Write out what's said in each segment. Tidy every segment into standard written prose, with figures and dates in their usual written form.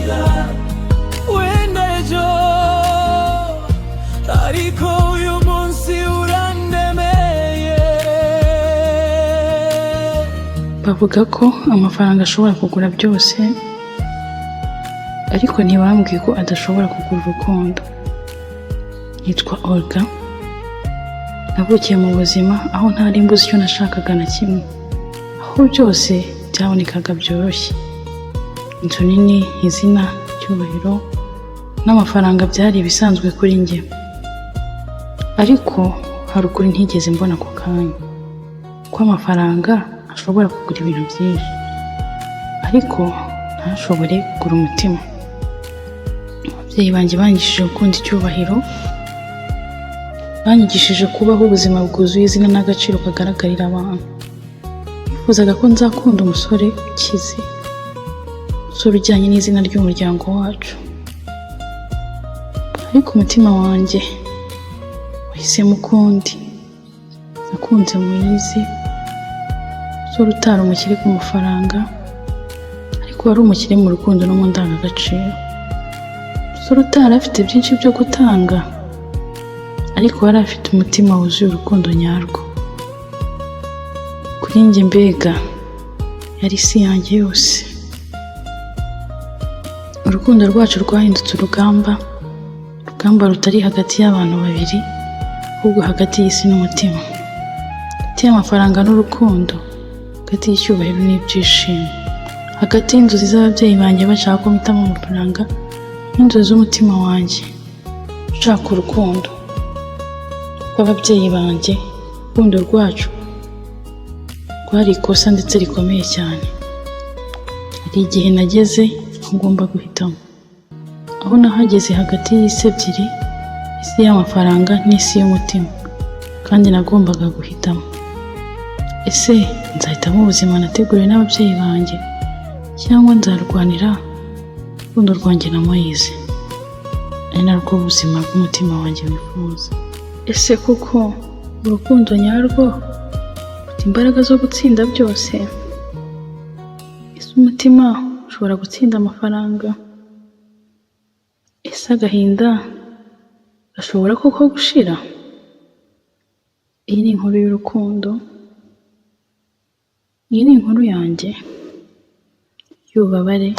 Atazashira. Wenda ejo, ariko uyu munsi urandemeye. Bavuga ko amafaranga ashobora kugura byose, ariko ntibambwiye ko adashobora kugura urukundo. Nitwa Olga. Navukiye mu buzima aho ntari mbuze icyo nashakaga na kimwe, aho byose byabonekaga byoroshye. Inzu nini, izina, icyubahiro n'amafaranga byari ibisanzwe kuri njye. Ariko hari ukuri ntigeze mbona ako kanya, ko amafaranga ashobora kugura ibintu byinshi, ariko ntashobore kugura umutima. Ababyeyi banjye banyigishije gukunda icyubahiro, banyigishije kubaho ubuzima bwuzuye izina n'agaciro kagaragarira abantu. Bifuzaga ko nzakunda umusore ukize, umusore ujyanye n'izina ry'umuryango wacu. Ariko umutima wanjye wahisemo ukundi. Nakunze Moyizi, umusore utari umukire ku mafaranga, ariko wari umukire mu rukundo no mu ndangagaciro. Umusore utari afite byinshi byo gutanga, ariko wari afite umutima wuzuye urukundo nyarwo. Kuri njye mbega yari isi yanjye yose. Urukundo rwacu rwahindutse urugamba, urugamba rutari hagati y'abantu babiri, ahubwo hagati y'isi n'umutima, hagati y'amafaranga n'urukundo, hagati y'icyubahiro n'ibyishimo, hagati y'inzozi z'ababyeyi banjye bashaka ko mpitamo amafaranga n'inzozi z'umutima wanjye ushaka urukundo rw'ababyeyi banjye. Urukundo rwacu rwari ikosa ndetse rikomeye cyane. Hari igihe nageze aho ngomba guhitamo, aho nahageze hagati y'isi ebyiri, isi y'amafaranga n'isi y'umutima, kandi nagombaga guhitamo. Ese nzahitamo ubuzima nateguriwe n'ababyeyi banjye, cyangwa nzarwanira urukundo rwanjye na Moyize, ari narwo buzima bw'umutima wanjye wifuza? Ese koko urukundo nyarwo rufite imbaraga zo gutsinda byose? Ese umutima ushobora gutsinda amafaranga? Ese agahinda gashobora koko gushira? Iyi ni inkuru y'urukundo, iyi ni inkuru yanjye y'ububabare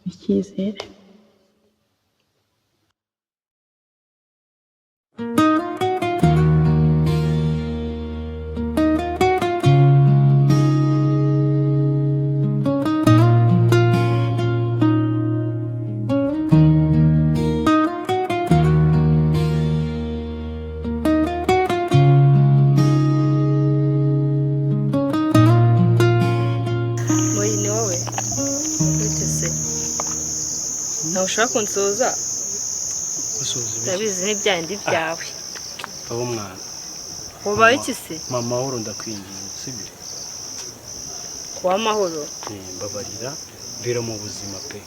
n'icyizere. Moyi, ni wowe wite se? Ntawe ushaka kunsuhuza? Gusuhuza ibiki? Ndabizi n'ibyandi byawe. Abo mwana. Wabaye iki se? Mama mahoro, ndakwinginze, sibyo? Kuwa mahoro? Mbabarira, mvira mu buzima pe.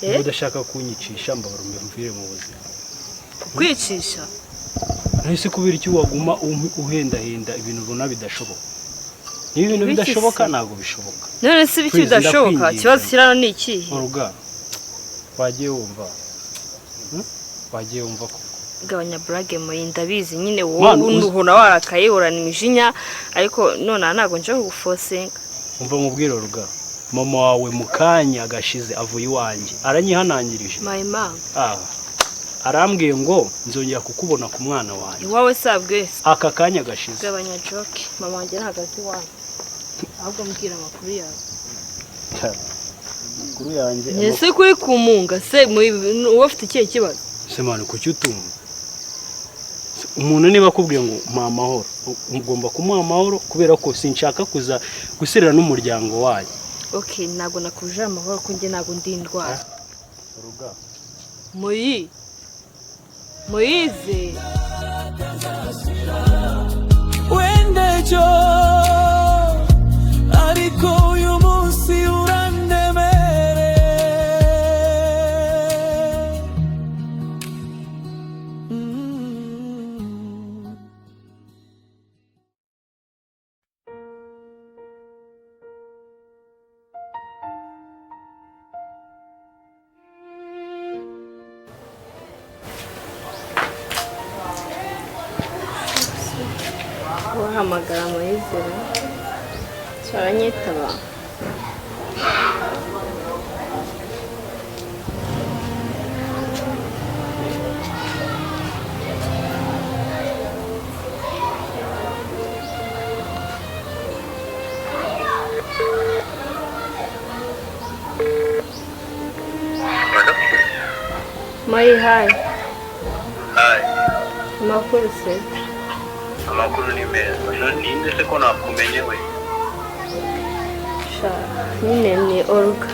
Eh? Niba udashaka kunyicisha, mbabarira mvire mu buzima. Kukwicisha? Nahise kubera iki waguma uhendahenda ibintu ubona bidashoboka? Niba ibintu Ibiki se? bidashoboka, ntabwo bishoboka. None se ibiki Please, bidashoboka? ndakwinginze. Ikibazo kiri hano ni ikihe? Uruga wagiye wumva? Wagiye wumva koko? Gabanya burage Moyi, ndabizi nyine wowe Mwana, uhora warakaye, uhorana imijinya, ariko nonaha ntabwo nje kugufosinga. Umva mubwire Uruga, mama wawe mu kanya gashize avuye iwanjye aranyihanangirije. My mom? Ah, arambwiye ngo nzongera kukubona ku mwana wanjye. Iwawe sabwe? Aka kanya gashize. Gabanya joke, mama wanjye ntabwo azi iwawe, ahubwo mbwira amakuru yawe. Amakuru yanjye? Ese kuri kumunga se Moyi, wowe ufite ikihe kibazo? Se mwana, kuki utumva umuntu? Niba akubwiye ngo mpa amahoro, ugomba kumuha amahoro, kubera ko sinshaka kuza guserera n'umuryango wayo. Okay, ntabwo nakuje amahoro ko njye ntabwo ndi indwara. Moyi, Moyize. Wenda ejo, ariko uyu munsi urandemere. Wahamagara Moyizera cyaranyitaba. Moyi, hi. Hi. Amakuru se? Amakuru ni meza. Ninde se ko nakumenye we? Sha, nyine ni Olga.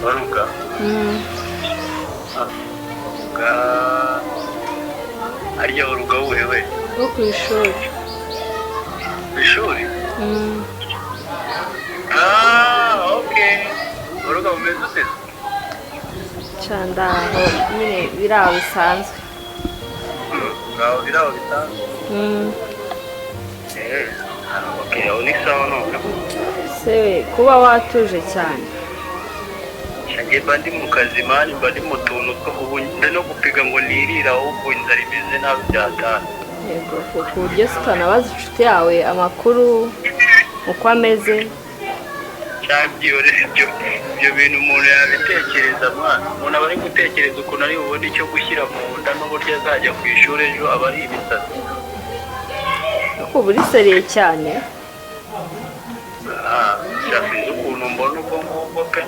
Olga? Olga. Arya Olga wuhe we? Wo ku ishuri. Ku ishuri? Ah, okay. Olga umeze ute? Sha, ndaho nyine biraho bisanzwe. Ngaho biraho bisanzwe? Okay, aho ni sawa none. Se kuba watuje cyane. Njye mba ndi mu kazi mani, mba ndi mu tuntu two ubu no gupiga ngo nirira ahubwo inzara imeze nabi byatana. Yego, ku buryo sitanabaza inshuti yawe amakuru uko ameze. Cyabyihorera ibyo bintu umuntu yabitekereza mwana. Umuntu aba ari gutekereza ukuntu ari bubone icyo gushyira mu nda n'uburyo azajya ku ishuri ejo, aba ari ibisatsi. Ariko uba uri seriye cyane. Sinzi ukuntu mbona ubwo ngubwo pe.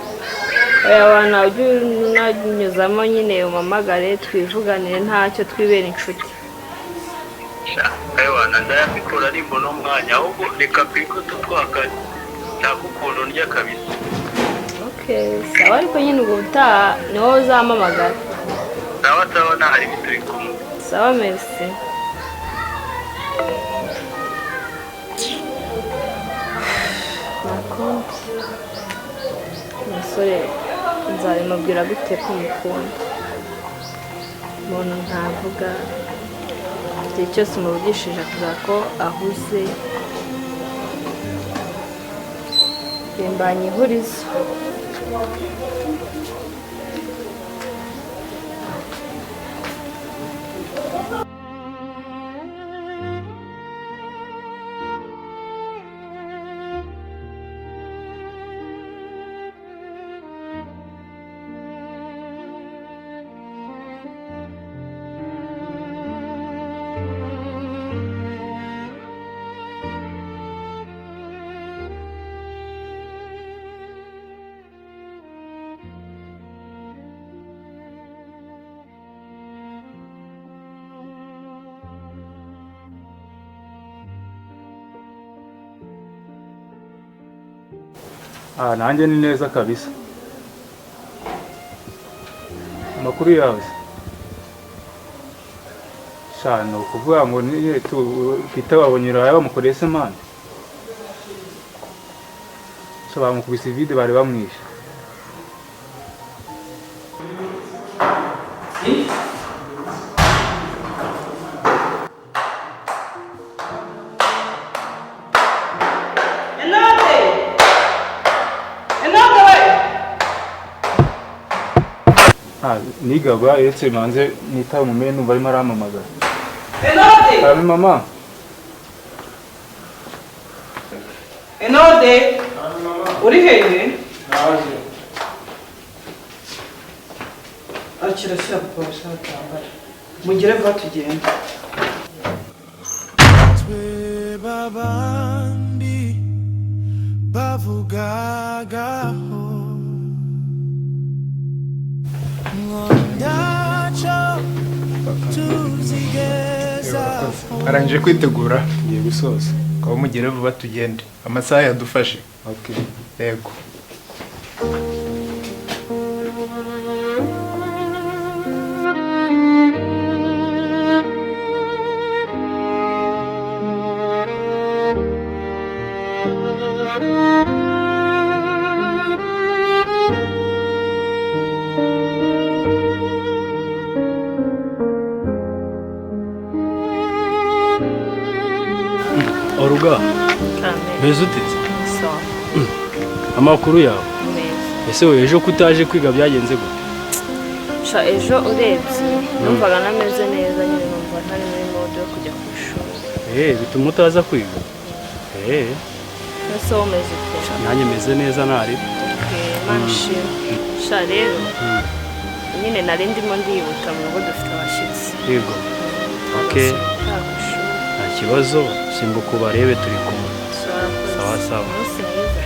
Oya wana, ujye unanyuzamo nyine umamagare twivuganire ntacyo, twibera inshuti. Ewana ndayabikora ari mbona umwanya, ahubwo reka piko tutwakanye nshaka ukuntu ndya kabisa. Okay, sawa, ariko nyine ubwo ubutaha ni wowe uzampamagara. Sawa sawa, ntahari turi kumwe. Sawa, merci. Nakundi umusore nzabimubwira gute ko mukunda? Umuntu ntavuga, igihe cyose umuvugishije avuga ko ahuze. Bimbanye ihurizo. Ah, nanjye ni neza kabisa. Amakuru yawe se? Sha, ni ukuvuga ngo Peter wabonye uraye bamukoreye se mani? Sha, bamukubise vide bari bamwishe. Nigaba uretse manze nitaba umumene numva arimo arampamagara. Enode! Karame mama. Enode! Uri hehe? Naje. Akira shyira papa washaka yambara. Mugere vuba tugende. Twe babandi bavugagaho Arangije kwitegura. Ngiye gusoza. Ukaba mugere vuba tugende, amasaha yadufashe. Okay. Yego. Oruga, mbese utetse? Amakuru yawe? Ese we ejo kutaje kwiga byagenze gute? Sha, ejo urebye numvaga nameze neza nyine, numva ntari muri mode yo kujya ku ishuri. Bituma utaza kwiga. Ese wowe umeze ute? Nanjye meze neza ntari. Okay, Imana ishimwe. Sha rero nyine nari ndimo ndihuta mu rugo dufite abashyitsi. Yego. Okay. Nta kibazo, simbuka ubarebe turi kumwe. Sawa sawa. Umunsi mwiza.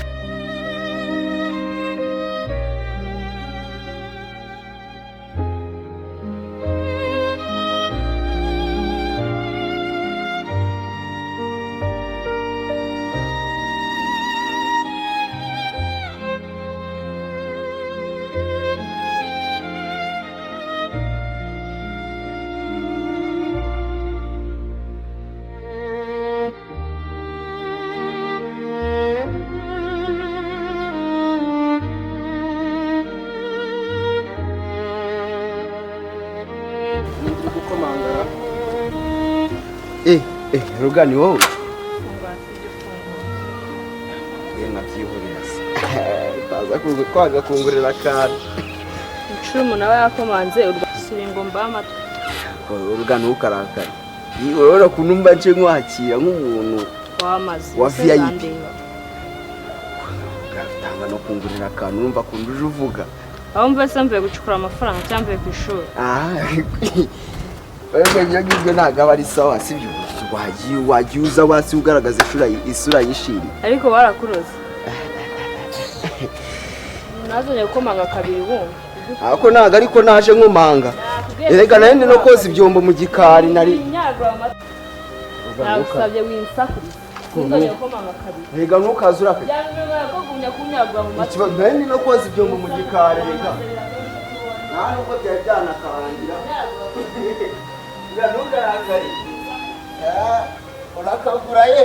Ruga ni wowe nkabyihorera se utaza kwanga kungurira akantu. Inshuro umuntu aba yakomanze urwasubira ngo mbahe amatwi. Ruga ntukarakare, urabona ukuntu mba nje nkwakira nk'umuntu wamaze wa VIP. Utanga no kungurira akantu urumva ukuntu uje uvuga. Aho mva se mvuye gucukura amafaranga cyangwa mvuye ku ishuri? Wewe ngibyo ntabwo aba ari sawa, sibyo? Wagiye uza wasi ugaragaza isura yishimye. Ariko barakuroze. Nazonye gukomanga kabiri wumva. Ako ntabwo ariko naje nkomanga. Erega nayo ndi no koza ibyombo mu gikari nari. Nagusabye winsakuriza. Nzonye gukomanga kabiri. Erega ntukaze urakaye. Nayo ndi no koza ibyombo mu gikari reka. Nta nubwo byari byanakarangira. Ntukarakare. Urakagura ye.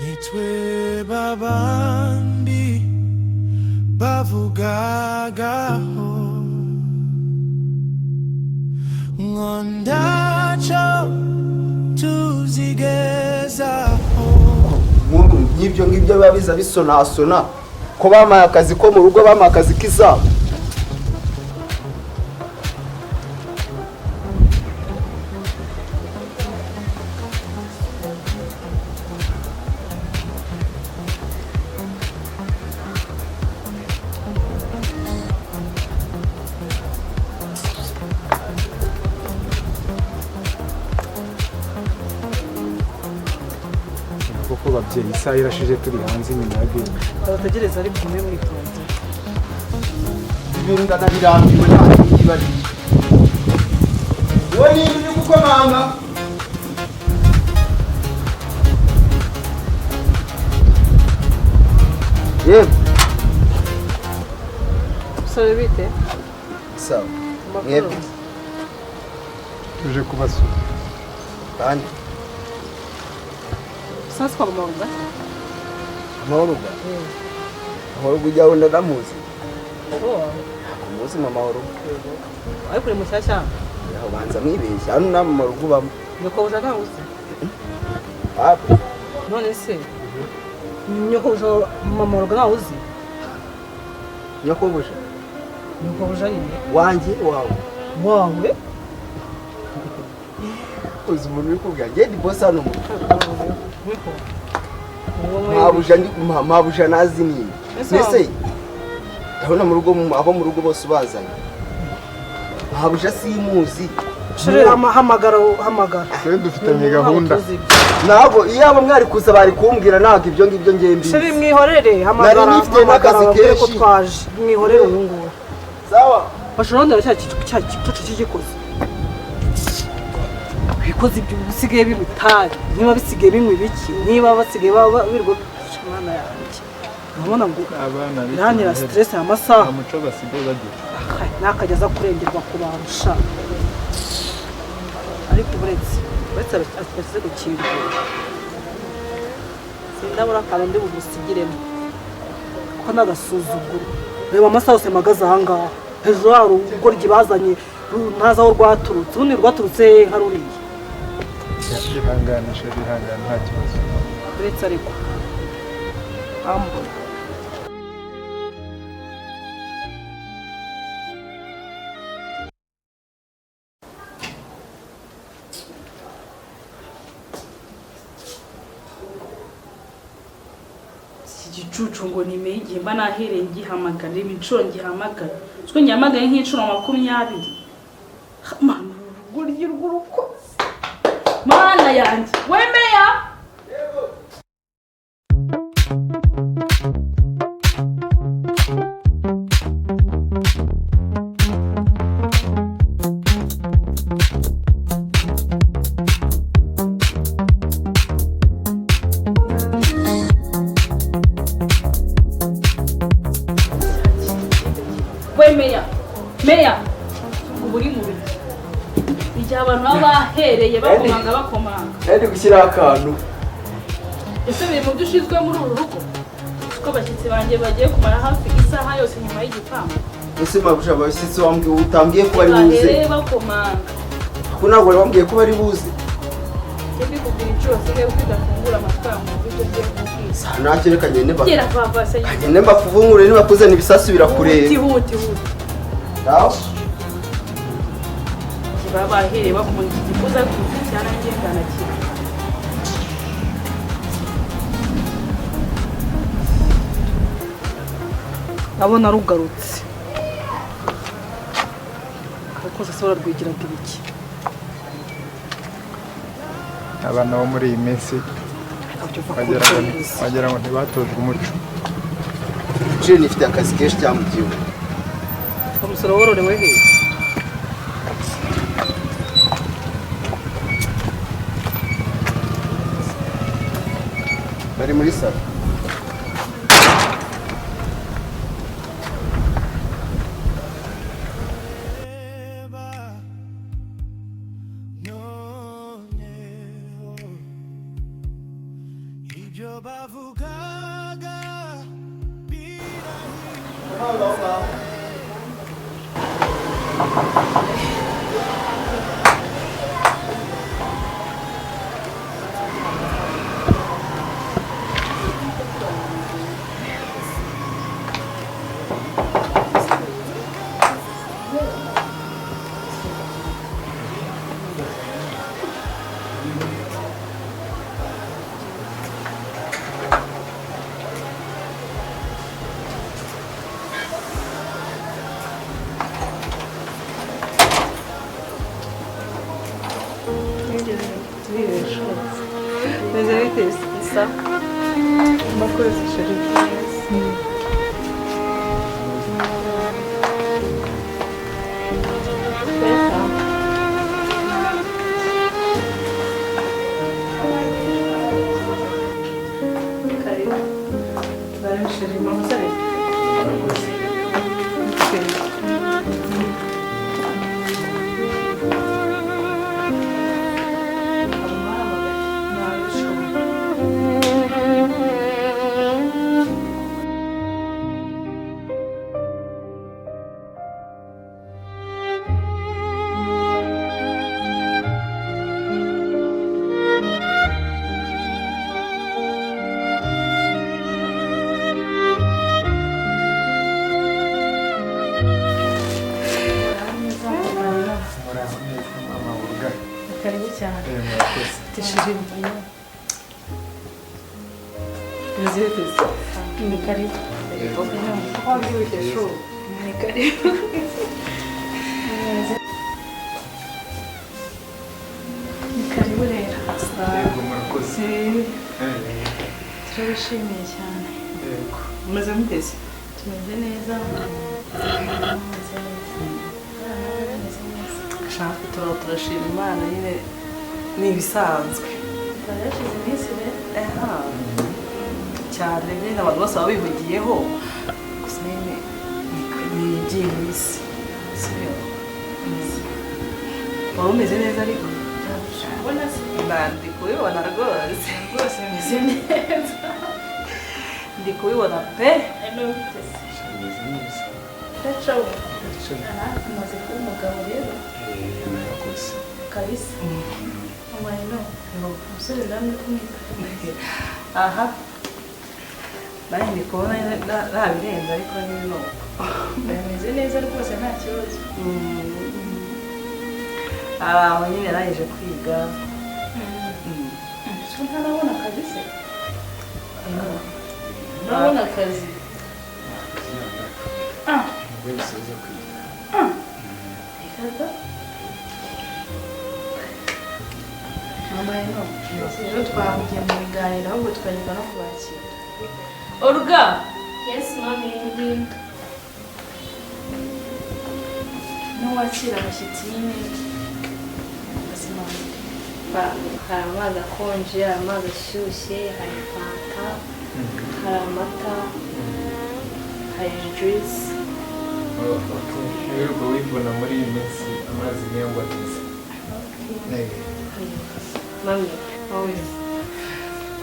Nitwe babandi bavugagaho ngo ntacyo tuzigezaho. Nk'ibyo ngibyo biba biza bisonasona ko bamaye akazi ko mu rugo, bamaye akazi k'izamu. Kuko babyeyi isaha irashize turi hanze inyuma ya gate. Abategereza ariko mwe mwitonze. Ibintu ndanabirambiwe nta kibariye. Wowe niba uri gukomanga yewe. Musore bite? Sawa. Mwebwe tuje kubasura. Kandi Sasa kwa mama. Amahoro ga? Amahoro ujya wenda ndamuzi. Oh. Umuzi mama waro. Ariko uri mushyashya? Yaho banza mwibeshya hano nta mama rugo ubamo. Nyoko uja ntawe uzi? Papa. None se nyoko uja mama rugo ntawe uzi? Nyoko buja. Nyoko buja nyine. Wanjye wawe. Wawe? Uzi umuntu uri kubwira njye ndi boss hano mu. Mabuja ndi mabuja nazi nini. Nese ndabona mu rugo abo mu rugo bose ubazanye. Mabuja simuzi. Shire hamagara hamagara. Twe dufitanye gahunda. Ntabwo iyo abo mwari kuza bari kumbwira ntabwo ibyo ngibyo ngiye mbizi. Shire mwihorere hamagara. Nari nifite n'akazi kenshi. Ko twaje mwihorere ubu ngubu. Sawa. Bashobora cya gicucu cy'igikozi. Bikoze ibyo bisigaye binywa itabi, niba bisigaye binywa ibiki, niba basigaye birwa mwana yanjye. Urabona ngo abana birantera stress amasaha. Umuco basigaye bagira. Nakajya aza kurengerwa kubarusha. Ariko uretse asize gukingura. Sindabura akantu ndi bumusigiremo. Kuko n'agasuzuguro. Reba amasaha yose mpagaze aha ngaha. Hejuru hari urugoryi bazanye ntazi aho rwaturutse. Ubundi rwaturutse nka ruriya. Ihangane sheri, ihangane nta kibazo. Uretse ariko. Ambona. Gicucu ngo nimeye igihe mba nahereye ngihamagara, reba inshuro ngihamagara, siko ngihamagaye nk'inshuro 20. Mana, urugoryi rw'urukozi, mana yanjye wemeya. We meya, meya, ubu uri mu biki? Igihe abantu baba bahereye bakomanga bakomanga. Nari gushyiraho akantu. Ese biri mu byo ushinzwe muri uru rugo? Ko abashyitsi banjye bagiye kumara hafi isaha yose nyuma y'igipangu. Ese mabuja, abashyitsi wambwiye utambwiye ko bari buze? Bahereye bakomanga. Ko ntabwo wari wambwiye ko bari buze. Njye mbikubwira inshuro zingahe ko udafungura amatwi yawe ngo wumve ibyo ngiye kukubwira? Ntacyo, reka ngende mba. Gera vava se. Kagende mbakuvungure, nibakuzana ibisasu birakureba. Huti huti huti. Nawe. Baba bahereye bakomanga iki gikuza ariko ubu cyarangiye ndanakira. Ndabona rugarutse. Karakoze se, urarwigiraga ibiki? Abana bo muri iyi minsi Ntabyo uva ku bucuruzi. Wagira ngo ntibatojwe umuco. Jane ifite akazi kenshi cyane mu gihugu. Umusoro wororewe he? Bari muri salo. Noneho ibyo bavugaga birahinduka. Meze bite se? Murakoze chérie. Karibu. Bari chérie, mama sare. Muraho neza mama Burga? Karibu cyane. Murakoze. Chérie. Meze bite se? Ni karibu. Wabyibushye shu. Ni karibu. Ni karibu rero. Yego, murakoze. Turabishimiye cyane. Yego. Meze mute se? Tumeze neza. Tumeze neza. Tumeze neza. Shaka turaho turashima Imana nyine, ni ibisanzwe. Hashize iminsi rero. Aha. Cyane nyine, abantu bose baba bihugiyeho. Gusa nyine ni iby'iyi minsi. Sibyo? Waba umeze neza ariko? Ubona se? Ndi kubibona rwose. Rwose meze neza. Ndi kubibona pe. Ano bite se? Meze neza. Ndacaho. Aha, umaze kuba umugabo rero. Murakoze. Kabisa. Mama no. Umusore ndamwe kumwitaho. Aha. Nanjye ndi kubona ntabirenze ariko nyine ni uko. Bameze neza rwose, nta kibazo. Aho nyine yarangije kwiga. Ese ntarabona akazi se? Urabona akazi? Ah. Nibwo bisoza kwiga. Ah. Reka. Mama ino. Rero twahugiye mu biganiro ahubwo twanyurwa no kubakira. Olga! Yes, mami. N'uwakira abashyitsi nyine basimama. Hari amazi akonje, hari amazi ashyushye, hari fanta, hari amata, hari juice. Wirirwa wivuna muri iyi minsi amazi niyo ngo atize. Mami, wowe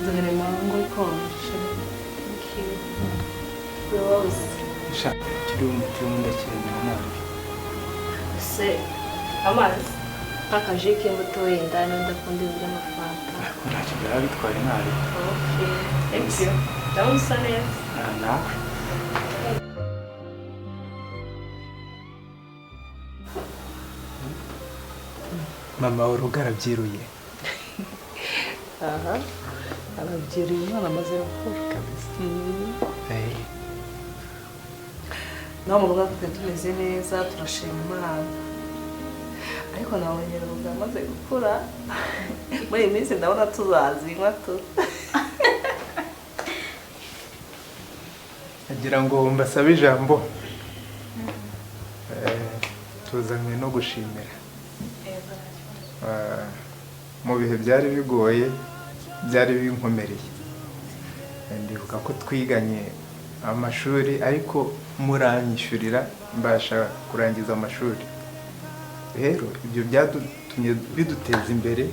nzanira mango ikonje. Thank you. Rose. Sha, kiri umutima ndakiremera nabi. Ese amazi nk'akaji k'imbuto wenda niba udakunda ibintu by'amafanta. Ariko ntacyo byaba bitwaye nabi. Okay, thank you. Ndabona usa neza. Nawe. Mama urugo arabyiruye. Aha, arabyiruye umwana amaze gukura. Kabisa. Naho mu rugo twe tumeze neza turashima Imana. Ariko nabonye urugo amaze gukura. Muri iyi minsi ndabona tuzazinywa tu. Agira ngo mbasabe ijambo. Tuzanywe no gushimira. Mu bihe byari bigoye byari binkomereye ndibuka ko twiganye amashuri ariko muranyishyurira mbasha kurangiza amashuri rero ibyo byadutumye biduteza imbere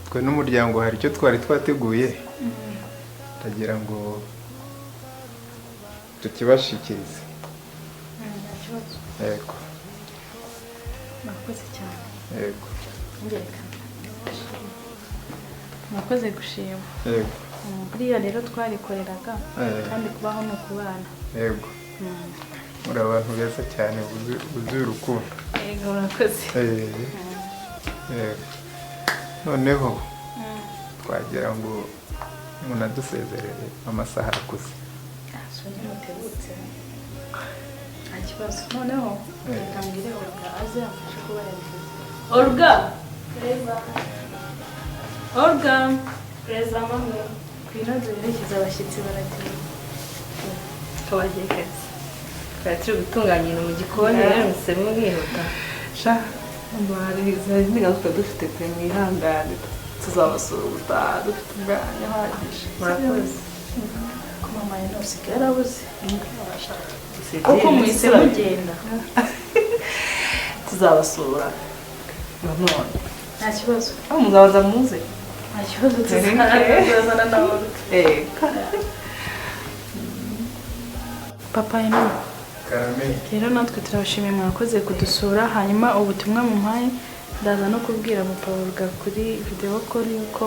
twe n'umuryango hari icyo twari twateguye ndagira ngo tukibashikirize. Yego. Murakoze cyane. Yego. Murakoze gushima. Yego. Buriya rero twarikoreraga kandi kubaho ni ukubana. Yego. Muri abantu beza cyane buzuye urukundo. Yego murakoze. Yego. Noneho twagira ngo munadusezerere amasaha arakuze. Nta kibazo. Noneho reka mbwire Olga aze amfashe kubaherekeza. Olga! Reza. Olga! Reza mami. Ngwino duherekeze abashyitsi baragiye. Kabagiye kazi. Twari turi gutunganya ibintu mu gikoni rero musemo mwihuta. Sha, hari izindi gahunda dufite pe mwihangane tuzabasura ubutaha dufite umwanya uhagije. Murakoze. Ko mama yari usigaye yarabuze. Kuko muhise mugenda. Tuzabasura. None. Nta kibazo. Aho muzabanza muze. Nta kibazo tuzazana na Olga. Yego. Papa ino. Karame. Rero natwe turabashimiye mwakoze kudusura hanyuma ubutumwa mumpaye ndaza no kubwira papa Olga kuri video call yuko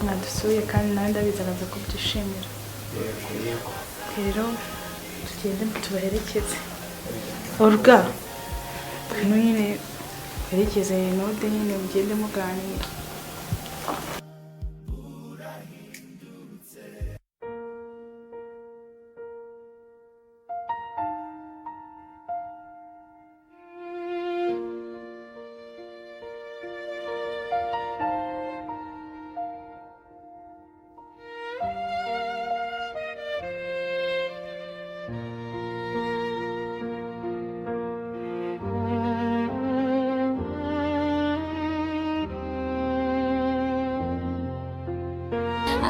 mwadusuye kandi nawe ndabizi araza kubyishimira. Yego yego. Rero tugende tubaherekeze. Olga, ngwino nyine werekeze Node nyine mugende muganira.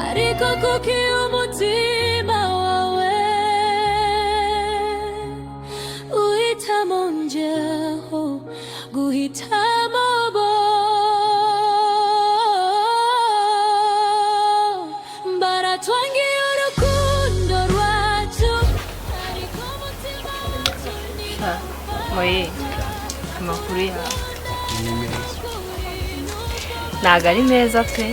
Ariko kuki umutima wawe uhitamo njyeho guhitamo bo baratwangiye urukundo rwacu ariko umutima wacu ni Moye, amakuru yawe ntago ari meza pe.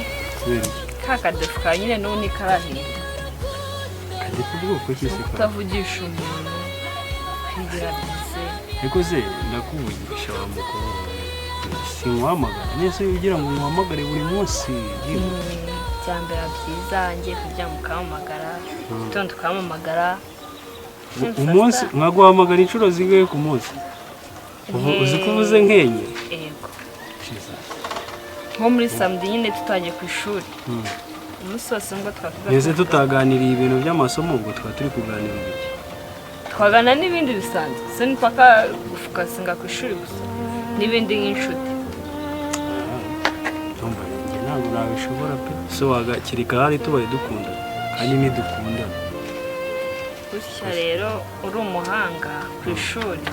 Ka kadefu ka nyine n'ubu ntikarahinda. Kadefu ubwoko ki se? Kutavugisha umuntu kwigira bize. Ariko se ndakuvugisha wa mukobwa. Singuhamagara nese ugira ngo nkuhamagare buri munsi. Byambera byiza ngiye kuryama ukampamagara, gitondo ukampamagara. Umunsi nkaguhamagara inshuro zingahe ku munsi? Uzi ko uvuze nk'enye? Yego, nko muri samedi nyine tutagiye ku ishuri, umunsi wose ngo twavuga. Mbese tutaganiriye ibintu by'amasomo, ubwo twaba turi kuganira ibiki? Twagana n'ibindi bisanzwe, si mpaka gufocusinga ku ishuri gusa, n'ibindi nk'inshuti. Ndumva njye ntabwo nabishobora pe. So wagakirika hari tubaye dukundana, kandi ntidukundana. Gutya rero uri umuhanga ku ishuri.